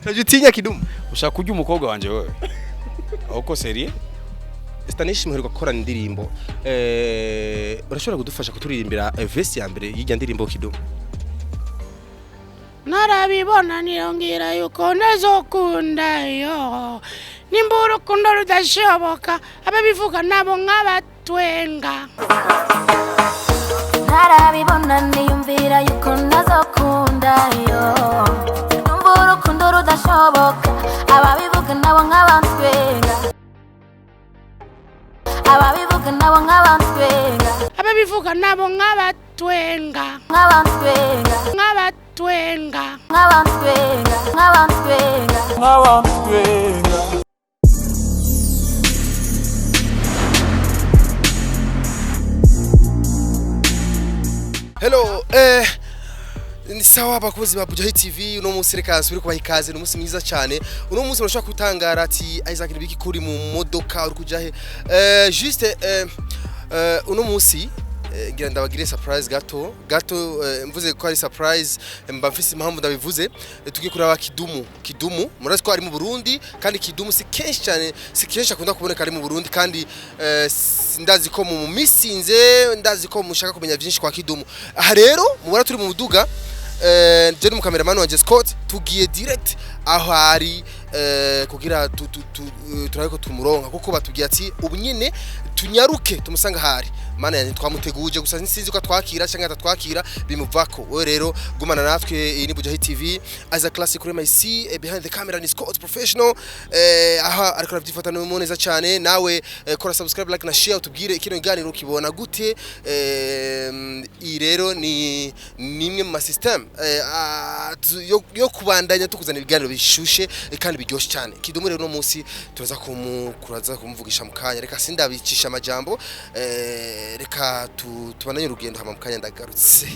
Ntavyo Kidumu? Ushaka kurya umukobwa wanje wewe? Uko sérieux? Stanish, muheruka gukorana indirimbo. Urashobora kudufasha kuturirimbira verse ya mbere y'irya ndirimbo, Kidumu? Narabibona niyongera yuko ntazokunda yo, nimba urukundo rudashoboka, ababivuga nabo nk'abatwenga. Ntarabibona niyumvira yuko ntazokunda yo, numva urukundo rudashoboka, ababivuga nabo nk'abantwenga, ababivuga nabo nk'abantwenga. Ababivuga nabo nk'abatwenga. Nk'abantwenga. Nk'abatwenga. Nk'abantwenga, nk'abantwenga. Hello, ni sawa abakozi ba Bujahi TV. Uno munsi reka nsubire kubaha ikaze. Ni umunsi mwiza cyane. Uno munsi urashobora kutangara ati: "Isaac, nibiki kuri mu modoka? Uri kuja he?" Juste uno munsi ngira ndabagire surprise gato gato. Mvuze ko ari surprise, mba mfise impamvu ndabivuze. Tugiye kuraba Kidumu. Kidumu murazi ko ari mu Burundi, kandi Kidumu si kenshi cyane, si kenshi akunda kuboneka ari mu Burundi. Kandi ndazi ko mu misinze, ndazi ko mushaka kumenya byinshi kwa Kidumu. Aha rero mubona turi mu muduga, je n'umukameramani wanje Scott, tugiye direct aho ari kugira turabe ko tumuronka, kuko batubwiye ati ubu nyene tunyaruke tumusanga ahari. Mana yanjye, twamuteguje gusa sinzi ko atwakira cyangwa atatwakira, bimuvako. Wewe rero gumana natwe. Iyi ni Bujahi TV as a classic kuri mic, behind the camera ni Scott Professional, aha ariko arabyifata neza cyane. Nawe kora subscribe, like na share, utubwire kino kiganiro ukibona gute. Iyi rero ni nimwe mu ma system yo kubandanya tukuzana ibiganiro bishushe kandi biryoshye cyane. Kidumu rero no munsi turaza kumuvugisha mu kanya. Reka sindabicisha amajambo, reka tubandanye urugendo, hama mu kanya ndagarutse.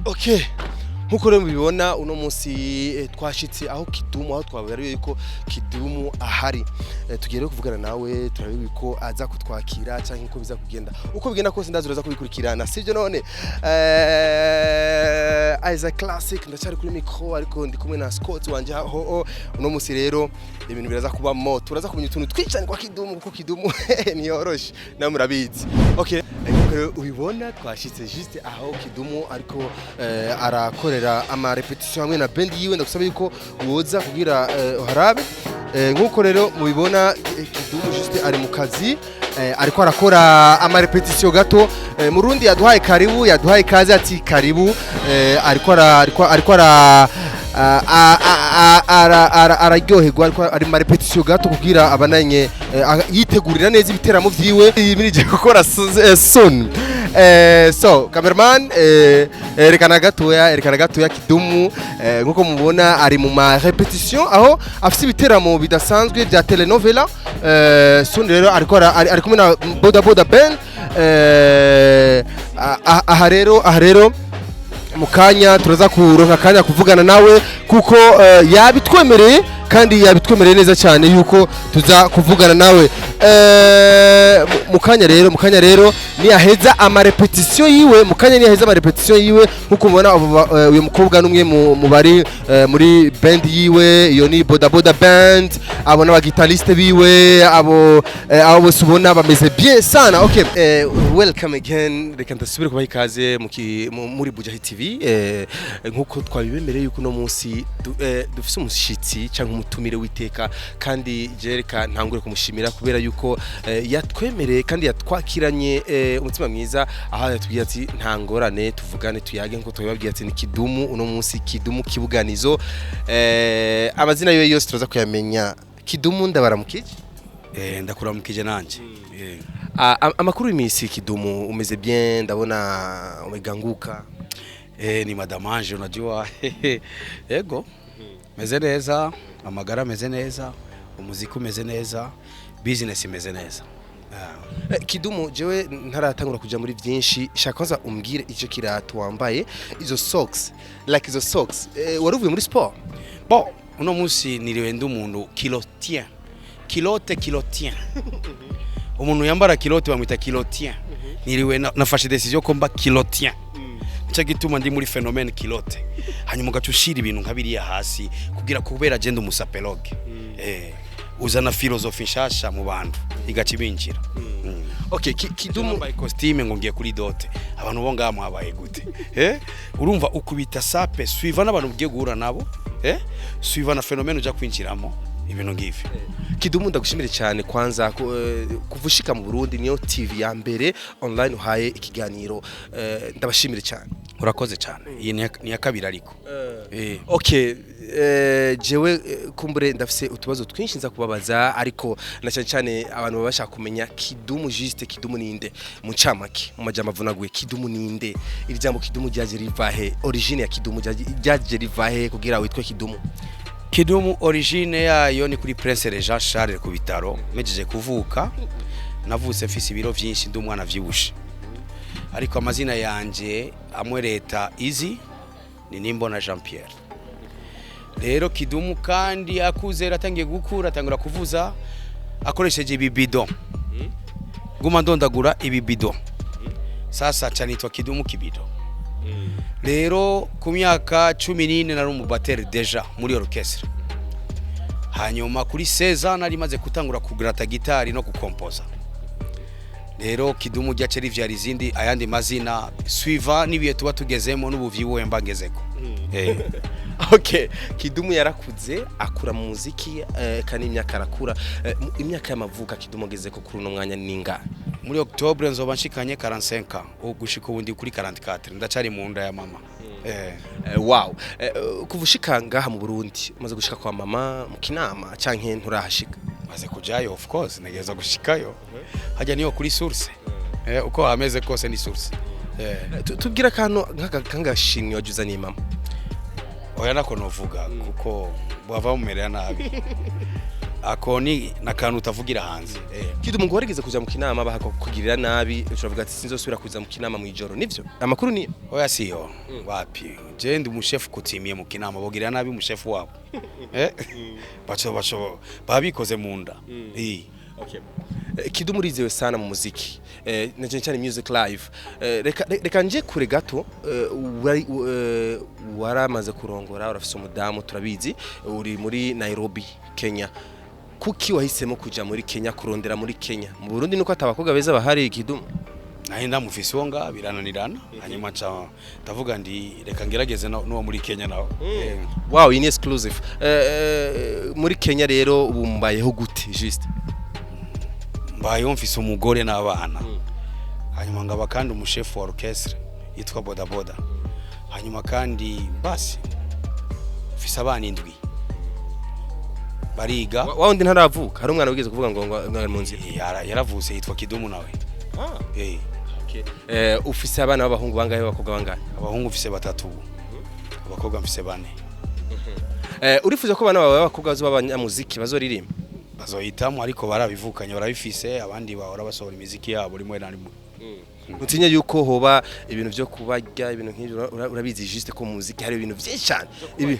Okay. Nkuko rero mubibona, uno munsi twashitse aho Kidumu, aho twabariye yuko Kidumu ahari. Tugiye rero kuvugana nawe, turabe yuko aza kutwakira cyangwa uko biza kugenda. Uko bigenda kose ndazi uraza kubikurikirana, sibyo? None Isaac Classic ndacyari kuri micro, ariko ndi kumwe na Scott wanje aho. Uno munsi rero ibintu biraza kuba moto, turaza kumenya utuntu twinshi cyane kwa Kidumu, kuko Kidumu niyoroshe nawe murabizi. Okay, nkuko rero ubibona, twashitse juste aho Kidumu ariko arakorera ama répétition hamwe na band yiwe. Ndagusaba yuko woza kugira uharabe. Nkuko rero mubibona, Kidumu juste ari mu kazi, ariko arakora ama répétition gato. Murundi yaduhaye karibu, yaduhaye kaze ati karibu. Ariko ara araryoherwa, ariko ari mu répétition gato kugira abananye yitegurira neza ibiteramo vyiwe yimirije gukora soon. So cameraman, erekana gatoya Kidumu. Nkuko mubona ari mu ma répétition, aho afise ibiteramo bidasanzwe bya telenovela soon. Rero ariko ari kumwe na Boda Boda Band. Aha rero mu kanya turaza kuronka akanya kuvugana nawe, kuko yabitwemereye kandi yabitwemereye neza cyane yuko tuza kuvugana nawe. Mu kanya rero niyaheza ama répétition yiwe, mu kanya niyaheza ama répétition yiwe. Nkuko mubona uyu mukobwa n'umwe mu bari muri band yiwe, iyo ni Boda Boda Band. Abo n'aba guitariste biwe, abo bose ubona bameze bien sana. Okay, welcome again. Reka ndasubire kubaha ikaze muri Bujahi TV. Nkuko twabibemereye yuko uno munsi dufise umushitsi cyangwa umutumire w'iteka, kandi je reka ntangure kumushimira kubera yuko yatwemereye kandi yatwakiranye umutima mwiza, aho yatubwiye ati nta ngorane, tuvugane, tuyage. Nkuko twabibabwiye ati ni Kidumu uno munsi, Kidumu Kibuganizo. Amazina yiwe yose turaza kuyamenya. Kidumu, ndabaramukije. Ndakuramukije nanje. Amakuru y'imisi, Kidumu? Umeze bien? Ndabona umeganguka. Ni Madame Ange, unajua. Ego. Meze neza, amagara ameze neza, umuziki umeze neza, business imeze neza. Kidumu, jewe ntaratangura kuja muri byinshi, shaka kwanza umbwire icyo kirato wambaye, izo socks, like izo socks, wari uvuye muri sport? Bon, uno munsi niriwe ndi umuntu culottien, culotte, culottien. Umuntu yambara culotte bamwita culottien. Niriwe nafashe décision ko mba culottien, nicyo gituma ndi muri phénomène culotte. Hanyuma ugaca ushira ibintu nka biriya hasi kugira kubera agenda umusapelogue, uzana philosophie nshasha mu bantu, igaca ibinjira. Okay, Kidumu. Nambaye costume ngo ngiye kuri dot, abantu bo ngaha mwabaye gute? Urumva ukubita sape suivant n'abantu ugiye guhura nabo, suivant na phénomène uja kwinjiramo, ibintu ngivyo. Kidumu, ndagushimire cyane kwanza kuva ushika mu Burundi, niyo TV ya mbere online uhaye ikiganiro, ndabashimire cyane. Urakoze cyane. Iyi ni iya kabiri ariko. Okay, jewe kumbure ndafise utubazo twinshi nza kubabaza, ariko na cyane cyane abantu baba bashaka kumenya Kidumu, juste Kidumu ninde mu ncamake, mu majambo avunaguye? Kidumu ninde? Iri jambo Kidumu ryaje rivahe? Origine ya Kidumu ryaje rivahe kugira witwe Kidumu? Kidumu, origine yayo ni kuri Prince Régent Charles ku bitaro. Mejeje kuvuka, navutse mfise ibiro vyinshi, ndi umwana vyibushe, ariko amazina yanje amwe leta izi ni Nimbona Jean Pierre. Rero Kidumu kandi akuze, atangiye gukura, atangura kuvuza akoresheje ibibido, guma ndondagura ibibido. Sasa nca nitwa Kidumu Kibido. Rero ku myaka 14 nari umubatteur déjà muri orchestre. Hanyuma kuri 16 nari maze gutangura kugrata gitari no gukompoza. Rero Kidumu ryace rivyara izindi, ayandi mazina suivant n'ibihe tuba tugezemo n'ubuvyibuhe mba ngezeko. Okay, Kidumu yarakuze, akura mu muziki, kandi imyaka arakura. Imyaka y'amavuka Kidumu ageze ko kuri uno mwanya ninga? Muri octobre nzoba nshikanye 45 ans. Ubu gushika ubu ndi kuri 44, ndacari mu nda ya mama. Wow. Kuva ushika ngaha mu Burundi, umaze gushika kwa mama mu Kinama canke nturahashika? Maze kujayo, of course, ntegereza gushikayo. Hajya niyo kuri source, uko hameze kose ni source. Tubwira akantu nk'agashimwe wajuzaniye mama. Oya, nako novuga kuko bwava mumerera nabi. Ako ni nakantu utavugira hanze. Kidumu, ngo warigeze kuja mu Kinama bakakugirira nabi, uravuga ati sinzosubira kuza mu Kinama mu ijoro, nivyo? Amakuru ni Oya, siyo, wapi. Je ndi umushefu kutimiye mu Kinama, bogirira nabi umushefu wabo, baco baco babikoze mu nda. Kidumu, urizewe sana mu muziki, na cyane cyane music live. Reka nje kure gato. Waramaze kurongora, urafise umudamu, turabizi, uri muri Nairobi, Kenya. Kuki wahisemo kuja muri Kenya, kurondera muri Kenya? Mu Burundi nuko atabakobwa beza bahari, Kidumu? Naye ndamufise uwo ngaha, birananirana. Hanyuma nca ndavuga ndi reka ngerageze n'uwo muri Kenya nawe. Wow, iyi ni exclusive. Muri Kenya rero ubu mbayeho gute juste? Mbayeho mfise umugore n'abana, hanyuma ngaba kandi umushefu wa orchestre yitwa Boda Boda. Hanyuma kandi basi mfise abana indwi, bariga. Wa wundi ntaravuka? Hari umwana wigeze kuvuga ngo ari mu nzira. Yaravutse, yitwa Kidumu nawe. Ufise abana b'abahungu bangahe, b'abakobwa bangahe? Abahungu mfise batatu, abakobwa mfise bane. Urifuza ko abana bawe b'abakobwa bazoba abanyamuziki, bazoririmba? Bazohitamo, ariko barabivukanye, barabifise. Abandi bahora basohora imiziki yabo rimwe na rimwe. Nutinya yuko hoba ibintu byo kubarya, ibintu nk'ibyo? Urabizi juste ko mu muziki hari ibintu byinshi cyane ibi.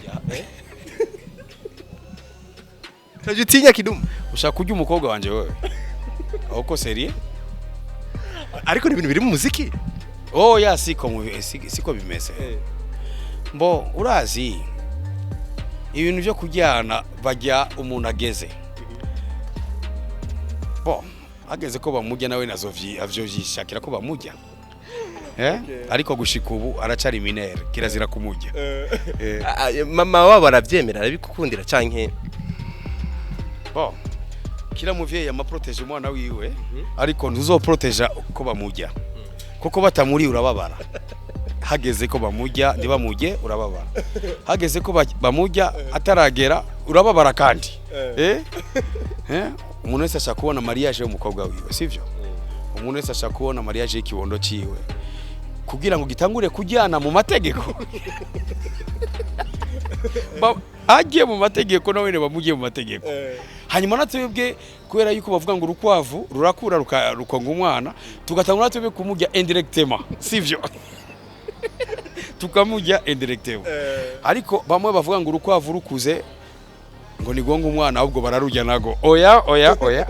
Ntacyo utinya, Kidumu? Ushaka kurya umukobwa wanje wewe? Uko sérieux? Ariko ni ibintu biri mu muziki. Oya, siko bimeze. Mbo urazi ibintu byo kuryana, bajya umuntu ageze bo ageze ko bamurya, nawe nazovyi avyojishakira ko bamurya, ariko gushika ubu aracari mineur, kirazira kumurya. Ah, ah, mama wabo arabyemera, arabikukundira canke? Bo kila muvyeyi amaproteje umwana wiwe, ariko ntuzoproteja ko bamurya, kuko batamuri urababara. Hageze ko bamurya ntibamurye urababara, hageze ko bamurya ataragera urababara kandi. Umuntu wese ashaka kubona mariage y'umukobwa wiwe, sivyo? Umuntu wese ashaka kubona mariage y'ikibondo ciwe kugira ngo gitangure kujyana mu mategeko. Agiye mu mategeko nawe bamujye mu mategeko. Hanyuma natwebwe, kubera yuko bavuga ngo urukwavu rurakura rukonga umwana, tugatangura natwebwe kumurya indirectement, sivyo? Tukamurya indirectement, ariko bamwe bavuga ngo urukwavu rukuze ngo nigonga umwana, ahubwo bararurya nago. Oya, oya, oya,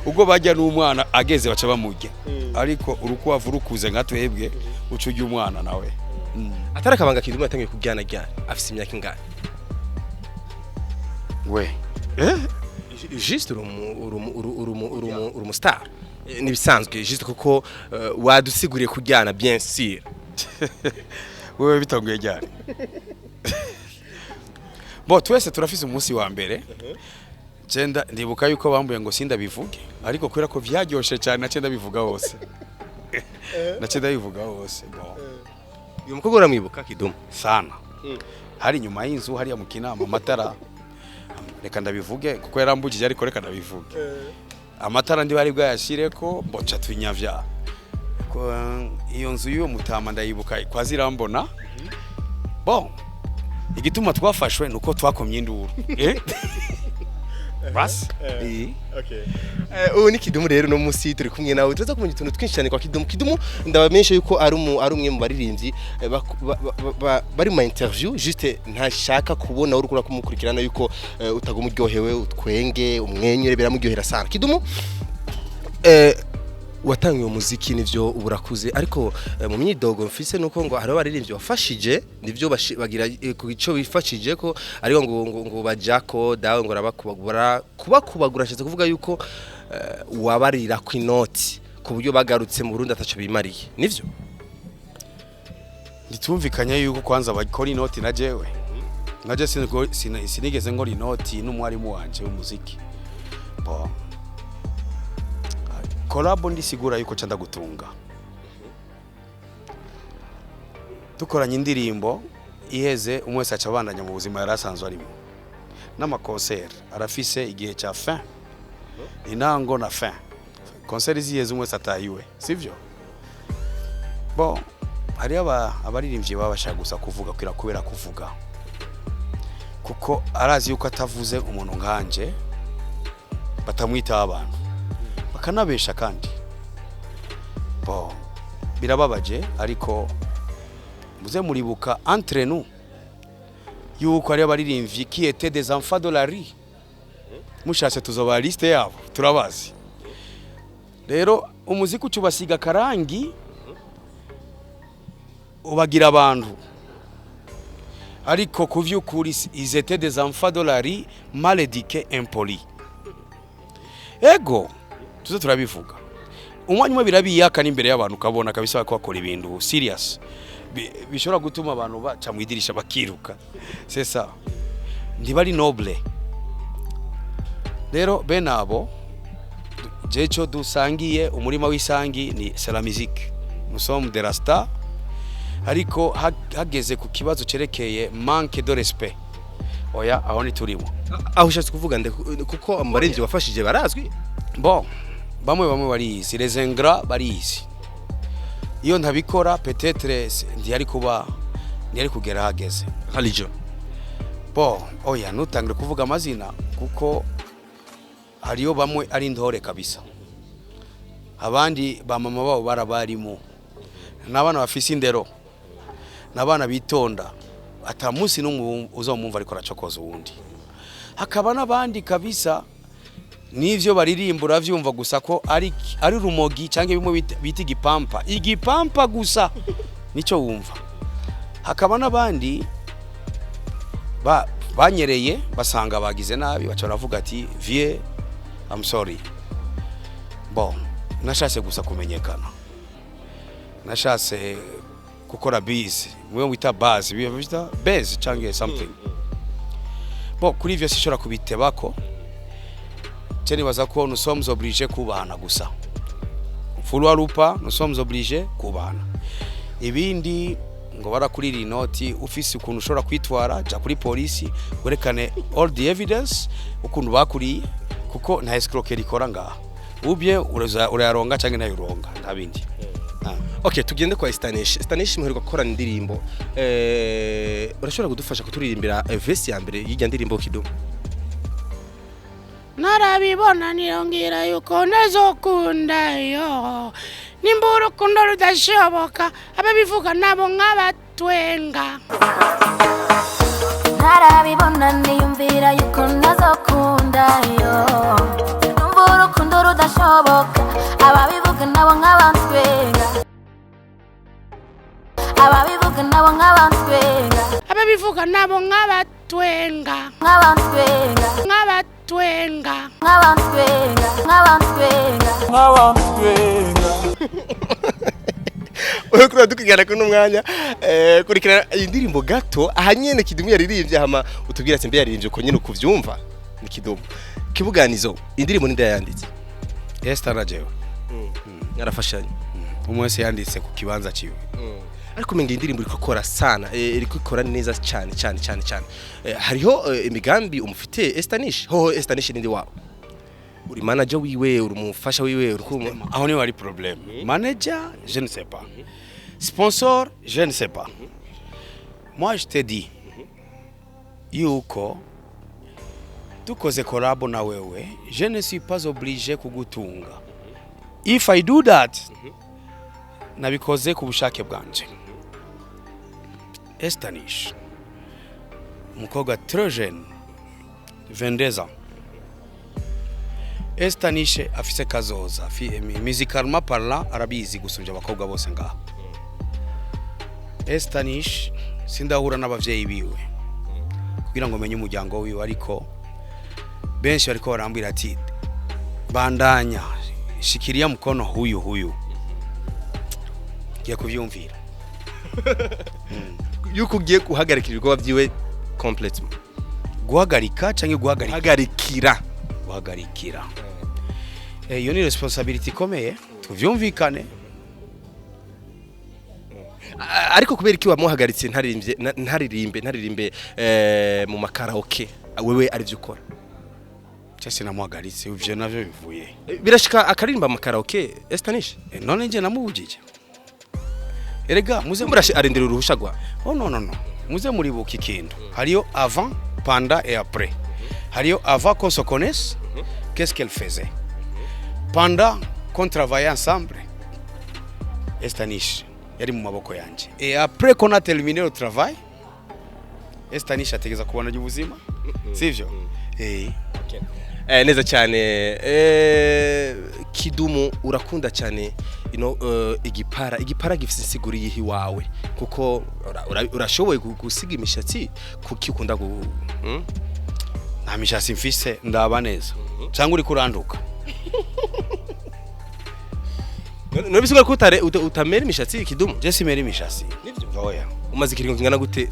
ubwo bajya n'umwana ageze baca bamurya, ariko urukwavu rukuze nka twebwe uca urya umwana nawe. Atari akabanga, Kidumu yatangiye kuryana ryari? Afise imyaka ingana? We, eh. Juste uri umu star. Nibisanzwe juste kuko wadusiguriye kuryana, bien sûr. Wewe bitanguye ryari? Bo twese turafise umunsi wa mbere. Cenda ndibuka yuko bambuye ngo sindabivuge, ariko kubera ko vyaryoshe cyane nace ndabivuga hose, nace ndabivuga hose. Bon. Uyu mukobwa uramwibuka, Kidumu? Sana. Hari inyuma y'inzu hariya mu Kinama, amatara, reka ndabivuge kuko yarambugije, ariko reka ndabivuge, amatara ndi bari bwayashireko, mboca twinyavya. Ko, iyo nzu y'uwo mutama ndayibuka kwa zirambona. Bon, igituma twafashwe nuko twakomye induru, eh basi. Eh. Ubu ni Kidumu rero, no musi turi kumwe nawe, turaza kumenya utuntu twinshi cyane kwa Kidumu. Kidumu ndabamenyesha yuko ari umwe mu baririmbyi bari mu ma interview, juste ntashaka kubona uri kumukurikirana yuko utaguma uryohewe, utwenge, umwenyure, biramuryohera sana. Kidumu, watangiye umuziki nivyo, ubu urakuze, ariko mu myidogo mfise nuko ngo hariho abaririmbyi wafashije nivyo bagira ku ico bifashije ko, ariko ngo bajako dawe ngo arabakubagura kubakubagura, ashatse kuvuga yuko wabarira ku inoti ku buryo bagarutse mu Burundi ataco bimariye, nivyo? Ntitumvikanye yuko kwanza bakora inoti na jewe naje sinigeze nkora inoti n'umwarimu wanje w'umuziki. Bon, collabo ndisigura yuko ca ndagutunga, dukoranye indirimbo iheze, umwe wese aca abandanya mu buzima yari asanzwe arimo. N'ama concert arafise igihe ca fin, intango na fin. Concert ziheze, umwe wese atahiwe, sivyo? Bon, hariyo abaririmbyi baba bashaka gusa kuvuga kubera kuvuga, kuko arazi yuko atavuze umuntu nkanje batamwitaho, abantu bakanabesha. Kandi bon, birababaje, ariko muze muribuka entre nous yuko hariyo abaririmbyi qui étaient des enfants de la rue. Mushatse tuzoba liste yabo, turabazi. Rero umuziki uca ubasiga akarangi, ubagira abantu, ariko ku vy'ukuri ils étaient des enfants de la rue, mal éduqués, impolis. Ego tuze turabivuga, umwanya umwe birabiyaka n'imbere y'abantu, ukabona kabisa ko bakora ibintu serious bishobora gutuma abantu baca mu idirisha bakiruka. C'est ça, ntibari noble. Rero bene abo, je cyo dusangiye umurima w'isangi ni c'est la musique, nous sommes des rasta, ariko hageze ku kibazo cerekeye manque de respect, oya, aho ntiturimo. Aho ushatse kuvuga nde? Kuko mu baririmbyi wafashije barazwi. Bon, bamwe bamwe barizi, les ingrats barizi. Iyo ntabikora peut-être ntiyari kuba, ntiyari kugera hageze. Religion. Bon, oya, ntutangire kuvuga amazina, kuko hariyo bamwe ari intore kabisa, abandi ba mama babo barabarimu, n'abana bafise indero, n'abana bitonda, ata munsi n'umwe uzomumva ariko aracokoza uwundi. Hakaba n'abandi kabisa n'ivyo baririmba uravyumva gusa ko ari rumogi cyangwa bimwe bita igipampa, igipampa gusa nico wumva. Hakaba n'abandi banyereye basanga bagize nabi, baca baravuga ati: "Vie, I'm sorry." Bon, nashatse gusa kumenyekana, nashatse gukora buzz, mwe wita buzz, bita buzz cyangwa something. Bon, kuri ivyo sishobora kubitebako. Je nibaza ko nous sommes obligés kubahana gusa, vouloir ou pas, nous sommes obligés kubahana. Ibindi ngo barakurira inoti, ufise ukuntu ushobora kwitwara, ja kuri polisi werekane all the evidence ukuntu bakuriye, kuko nta escroquerie ikora ngaha. Ubye urayaronga cyangwa ntayironga, nta bindi. Ah. Okay, tugende kwa Stanish. Stanish, muheruka gukorana indirimbo. Urashobora kudufasha kuturirimbira verse ya mbere y'ijya ndirimbo, Kidumu? Narabibona niyongera yuko ntazokunda yo. Nimba urukundo rudashoboka, ababivuga nabo nk'abatwenga. Ntarabibona niyumvira yuko ntazokunda yo. Numva urukundo rudashoboka, ababivuga nabo nk'abantwenga. Ababivuga nabo nk'abantwenga. Ababivuga nabo nk'abatwenga. Nk'abantwenga. Nk'abatwenga. Nk'abantwenga. Nk'abantwenga. Uriko uradukurikirana kuri uno mwanya, kurikirana iyi ndirimbo gato aha nyene Kidumu yaririmbye, hama utubwira ati mbe yaririmbye uko nyene ukuvyumva. Ni Kidumu Kibuganizo. Indirimbo ninde yayanditse? Esther na jewe. Mwarafashanye? Umwe wese yanditse ku kibanza ciwe. Ariko umenga iyi ndirimbo iriko ikora sana, iriko ikora neza cyane cyane cyane cyane. Hariho imigambi umufite Estanish? Hoho Estanish nindi wawe? Uri manager wiwe? Uri umufasha wiwe? Uri kumwe? Aho niho hari problème. Manager, je ne sais pas, sponsor, je ne sais pas. Moi, je te dis yuko dukoze collabo na wewe, je ne suis pas obligé kugutunga. If I do that, nabikoze ku bushake bwanje. Estanish, umukobwa très jeune, 22 ans. Estanish afise kazoza. Musicalement parlant, arabizi gusumbya abakobwa bose ngaha. Estanish, sindahura n'abavyeyi biwe kugira ngo menye umuryango wiwe, ariko benshi bariko barambwira ati bandanya, shikilia mkono huyu huyu. Ngiye kuvyumvira. Yuko ugiye guhagarikira ibikorwa byiwe complètement? Guhagarika canke guhagarika? Guhagarikira. Guhagarikira. Iyo ni responsabilité ikomeye, tuvyumvikane. Ariko kubera iki wamuhagaritse ntaririmbye, ntaririmbe mu makaraoke, wewe arivyo ukora? Cyo sinamuhagaritse, ivyo navyo bivuye. Birashika akaririmba mu karaoke Estanish? None nje namubujije? Erega muze murashe arindira uruhusha rwa Oh, no, no, no, muze muribuka ikintu: hariyo avant, pendant et après. Hariyo avant qu'on se connaisse, qu'est-ce qu'elle faisait? Pendant qu'on travaillait ensemble, Estanish yari mu maboko yanje. Et après qu'on a terminé le travail, Estanish ategeza kubona ubuzima, sivyo? Neza cyane. Kidumu, urakunda cyane ino igipara. Igipara gifise insiguro yihi wawe? Kuko urashoboye gusiga imishatsi, kuki ukunda gu? Nta mishatsi mfise, ndaba neza cyangwa uri kuranduka? None bisigura ko utamera imishatsi, Kidumu? Je simera imishatsi. Oya. Umaze ikiringo kingana gute?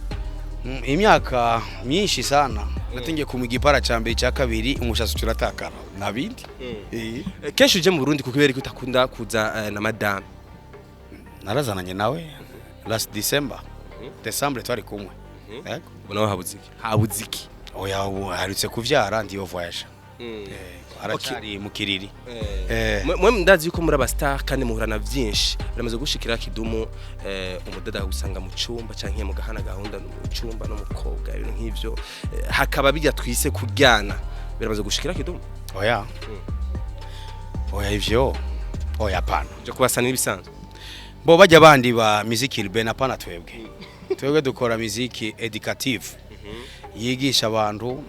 Imyaka myinshi sana. Natingiye ku igipara cya mbere, cya kabiri, umushatsi turatakara nabindi. Kenshi uje mu Burundi, kuko kubera ko utakunda kuza na madame? Narazananye nawe last December, December twari kumwe. Yego. Ubona habuze iki, habuze iki? Oya, ubu aherutse kuvyara, ndiyo voyage. Aracyari mu kiriri. Mwe ndazi yuko muri aba star kandi muhurana vyinshi. Biramaze gushikira Kidumu, umudada gusanga mu cumba canke mu gahana gahunda mu cumba n'umukobwa, ibintu nk'ivyo, hakaba bijya twise kuryana? Biramaze gushikira Kidumu? Oya, oya, ivyo oya, pana. Byo kubasa n'ibisanzwe? Bo bajya bandi ba muziki urbaine, apana twebwe. Twebwe dukora muziki éducative, yigisha abantu,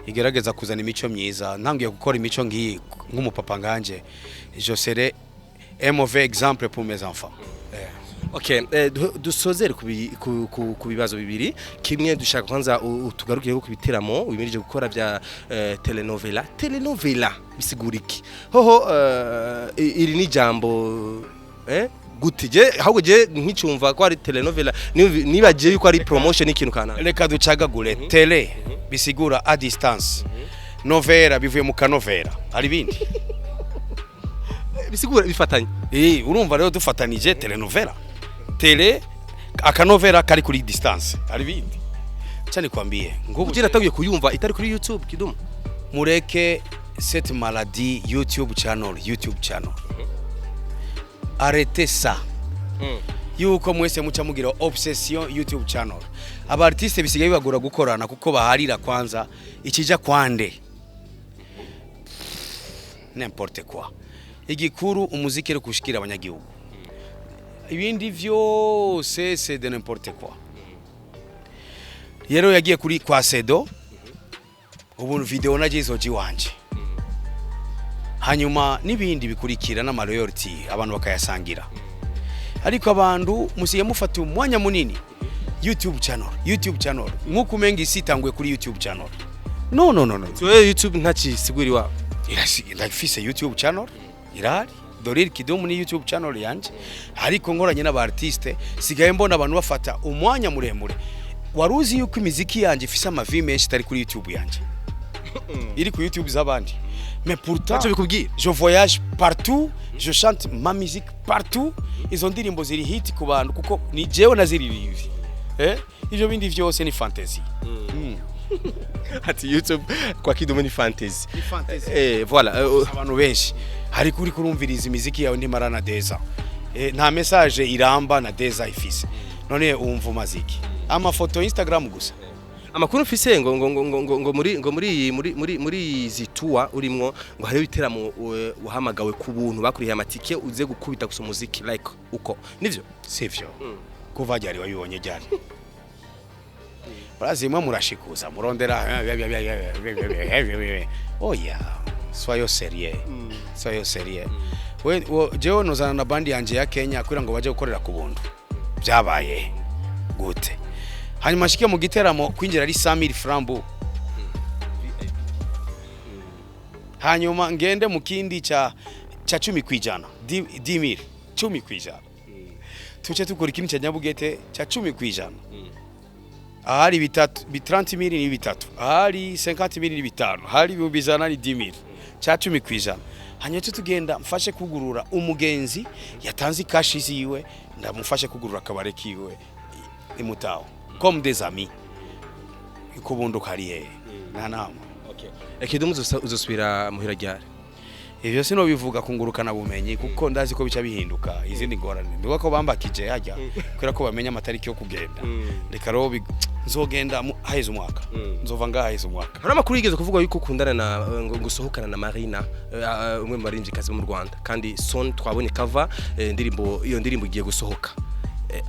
igerageza kuzana imico myiza. Ntangiye gukora imico ngiyi nk'umupapa nganje, je serai un mauvais exemple pour mes enfants. Okay, dusozere ku bibazo bibiri. Kimwe, dushaka kwanza utugarukire ku biteramo wimirije gukora bya telenovela. Telenovela bisigura iki hoho? Iri ni jambo gute? Je ahubwo je nkicumva ko ari telenovela, nibagiye yuko ari promotion y'ikintu kanaka. Reka ducagagure. Télé bisigura à distance, novela bivuye mu kanovera, hari ibindi. Bisigura bifatanye. Urumva rero dufatanije telenovela, télé akanovera kari kuri distance, hari ibindi cyane kwambie ngubu. Kugira natangiye kuyumva itari kuri YouTube, Kidumu. Mureke cette maladie YouTube channel, YouTube channel, arrêtez ça, yuko mwese muca mugira obsession YouTube channel. Aba artiste bisigaye bibagora gukorana kuko baharira kwanza ikija kwande. N'importe quoi. Igikuru umuziki uri kushikira abanyagihugu, ibindi vyose c'est de n'importe quoi. Rero yagiye kuri kwa Sedo, ubu video naje izoji wanje, hanyuma n'ibindi bikurikira n'ama royalty abantu bakayasangira. Ariko abantu musiye mufata umwanya munini YouTube channel, YouTube channel, nk'uko umenga isi itanguye kuri YouTube channel. No, no, no, no. Tuwe YouTube ntacisigura iwabo. Ndafise YouTube channel irahari, Doril Kidumu ni YouTube channel yanje, ariko nkoranye n'aba artiste. Sigaye mbona abantu bafata umwanya muremure. Waruzi yuko imiziki yanje ifise ama vues menshi itari kuri YouTube yanje, iri ku YouTube z'abandi? Mais pourtant Ntacyo bikubwira. je voyage partout, je chante ma musique partout. Izo ndirimbo ziri hit ku bantu kuko ni jewe naziririmbye. Ivyo bindi vyose ni fantasy. Ati YouTube kwa Kidumu ni fantasy. Ni fantasy. Voilà. Abantu benshi ariko uri kurumviriza imiziki yawe ntimara na deza, nta message iramba na deza ifise. None umva umaziki amafoto Instagram gusa. Amakuru mfise ngo muri iyi- muri muri muri izi tour urimwo, ngo hariho ibiteramo wahamagawe ku buntu, bakuriye amatike uze gukubita gusa umuziki, like uko nivyo? Sivyo. Kuva ryari? Wabibonye ryari? Murazimwe murashikuza murondera. Oya, soyons sérieux, soyons sérieux. We jewe nozana na bandi yanje ya Kenya kugira ngo baje gukorera ku buntu? Byabaye gute? Hanyuma nshike mu giteramo kwinjira ari 100000 francs bu, hanyuma ngende mu kindi ca 10%, 10000, 10%, tuce tukora ikindi ca Nyabugete ca 10%. Ahari bitatu bi 30000 ni bitatu, ahari 50000 ni bitanu, ahari 100,000 ni 10000, ca 10%. Hanyuma tuce tugenda mfashe kugurura umugenzi yatanze ikashi ziwe, ndamufashe kugurura akabare kiwe imutaho comme des amis. Ikubundu kari hehe? Nta nama. Okay. Kidumu, uzosubira muhira ryari? Ivyo sinobivuga kungurukana bumenyi kuko ndazi ko bica bihinduka izindi ngorane. Ndibuka ko bambakije hajya kubera ko bamenya amatariki yo kugenda. Reka rero nzogenda haheze umwaka, nzova ngaha haheze umwaka. Hari amakuru yigeze kuvuga yuko ukundana na ngo usohokana na Marina, umwe mu baririmbyikazi bo mu Rwanda, kandi son twabonye cover indirimbo, iyo ndirimbo igiye gusohoka.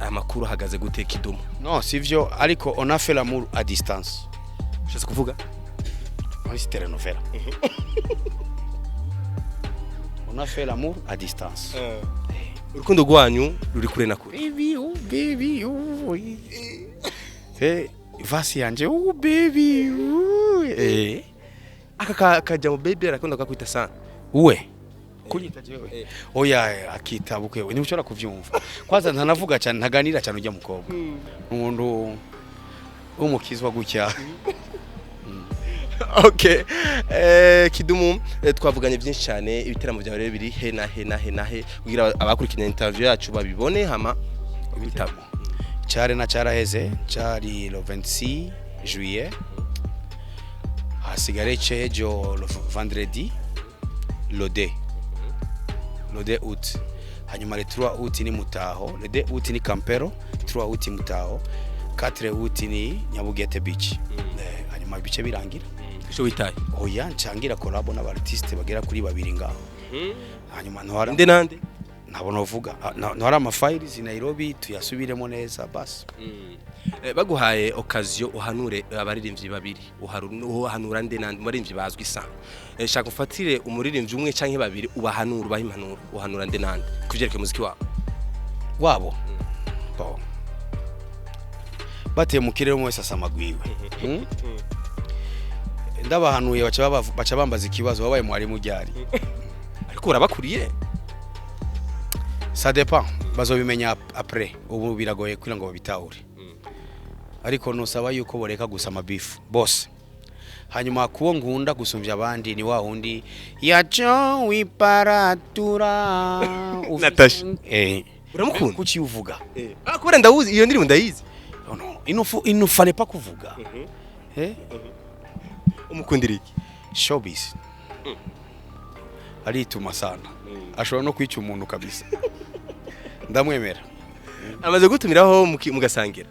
Aya makuru ahagaze gute, Kidumu? No, sivyo, ariko on a fait l'amour à distance. Ushatse kuvuga? Muri telenovela on a fait l'amour à distance. Urukundo rwanyu ruri kure na kure. Baby, oh baby, oh. Vasi yanje, oh baby, oh. Aka kajambo baby arakunda kukwita sana. Uwe kunyita jewe? Oya, akita bukwe ni ushobora kuvyumva. Kwanza ntanavuga cyane, ntaganira cyane. Ujya mukobwa umuntu w'umukizwa gutya. Okay. Kidumu, twavuganye byinshi cyane. Ibiteramo byawe rero biri he na he na he na he, kugira abakurikirana interview yacu babibone, hama Ibitabo cyari na cyaraheze, cyari le 26 juillet, hasigare cejo le vendredi le 2, le 2 août. Hanyuma le 3 août ni Mutaho, le 2 août ni Campero, 3 août Mutaho, 4 août ni Nyabugete Beach. Hanyuma bice birangira. Icyo witaye? Oya, ncangira collabo n'aba artiste bagera kuri babiri ngaho. Hanyuma ntwara Nde nande? Ntabona uvuga. Ntwara ama files i Nairobi tuyasubiremo neza, basi. Baguhaye occasion uhanure abaririmbyi babiri, uhanura nde nande mu baririmbyi bazwi sana? Shaka ufatire umuririmbyi umwe canke babiri ubahanura, ubaha impanuro. Uhanura nde nande kuvyerekeye umuziki wabo? Wabo bon, bateye mu kirere umwe wese asama gwiwe. Ndabahanuye baca bambaza ikibazo: wabaye mwarimu ryari? Ariko urabakuriye. Ça dépend, bazobimenya après. Ubu biragoye kugira ngo babitahure, ariko nusaba yuko boreka gusa amabifu bose. Hanyuma kuwo nkunda gusumbya abandi ni wa wundi yaco wiparatura. Natasha. Eh. Uramukunda? Kuki uvuga? Ah, kubera ndawuzi, iyo ndirimbo ndayizi. No, no, il ne fallait pas kuvuga. Umukundira iki? Showbiz arituma sana, ashobora no kwica umuntu kabisa. Ndamwemera. Amaze gutumiraho mugasangira?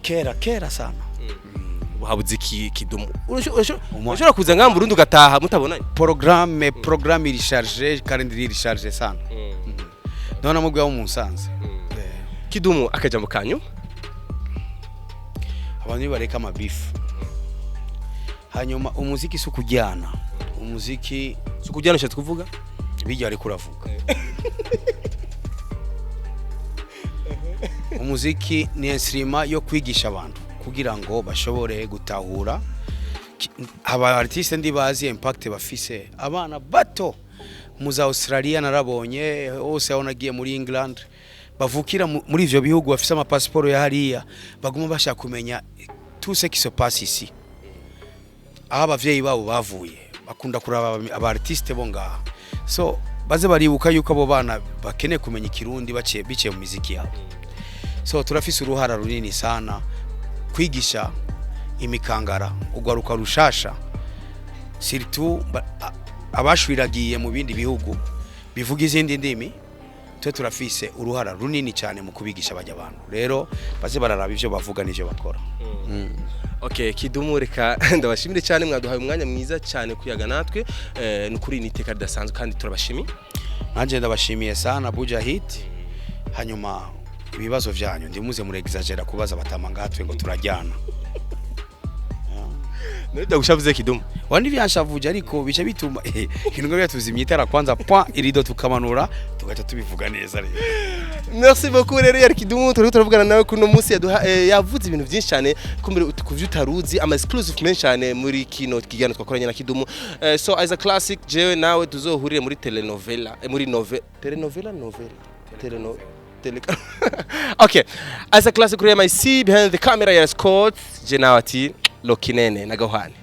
Kera kera sana. Habuze iki, Kidumu? Urashobora kuza ngaha mu Burundi ugataha mutabonanye? Programme iri chargée, calendrier iri chargé sana. Ndabona mubwi wo musanze. Kidumu, akajambo kanyu. Abantu nibareka amabifu, hanyuma umuziki si ukujyana umuziki. Si ukujyana ushatse kuvuga? Bijya ariko uravuga umuziki ni instrument yo kwigisha abantu kugira ngo bashobore gutahura. Aba artiste ndibazi impact bafise abana bato mu za Australia, narabonye hose aho nagiye muri England, bavukira muri ivyo bihugu, bafise amapasiporo ya hariya, baguma bashaka kumenya tout ce qui se passe ici, aho abavyeyi babo bavuye. Bakunda kuraba aba artiste bo ngaha. So baze baribuka yuko abo bana bakeneye kumenya Ikirundi baciye biciye mu miziki yabo. So turafise uruhara runini sana kwigisha imikangara, ugwaruka rushasha, surtout abashwiragiye mu bindi bihugu bivuga izindi ndimi. Twe turafise uruhara runini cyane mu kubigisha bajya abantu. Rero baze bararaba ivyo bavuga n'ivyo bakora. Okay, Kidumu, reka ndabashimire cyane, mwaduhaye umwanya mwiza cyane kuyaga natwe. Nukuri ni iteka ridasanzwe kandi turabashimiye. Nanje ndabashimiye sana, Buja Hit. Hanyuma ibibazo vyanyu ndimuze murexagera kubaza batama ngatwe ngo turajyana. None ndagushavuze, Kidumu? Wandi vyanshavuje, ariko bica bituma ibintu ngo byatuzimya itara kwanza, point irido tukamanura, tugaca tubivuga neza rero. Merci beaucoup. Rero yari Kidumu turiko turavugana nawe kuno munsi, yaduha yavuze ibintu byinshi cyane kumbere kuvyo utaruzi, ama exclusive menshi cyane muri kino kiganiro twakoranye na Kidumu. So as a classic, jewe nawe tuzohurire muri telenovela, muri nove telenovela, novela, teleno tele. Okay, as a classic kuri MIC, behind the camera ya Scott, je nawe ati Lokinene na Gahwane.